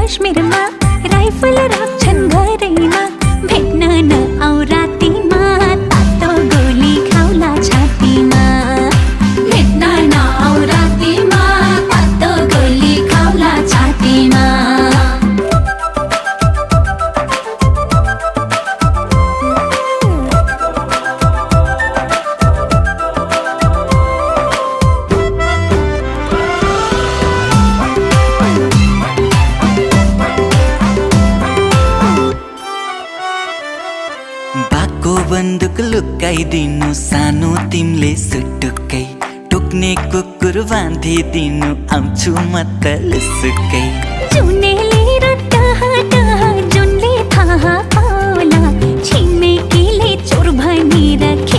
काश्मीरमा राइफल राख्छन् घरैमा भेट्न न आऊ रातिमा तातो गोली खाउला छातीमा भेट्न न आऊ रातिमा तातो गोली खाउला छातीमा बाको बन्दुक लुकाइदिनु सानो तिमीले सुटुक्कै टोक्ने कुकुर बाँधिदिनु आउँछु म त लुसुक्कै जुनेली र जुनले थाहा पाउला छिमेकीले चोर भनी राखे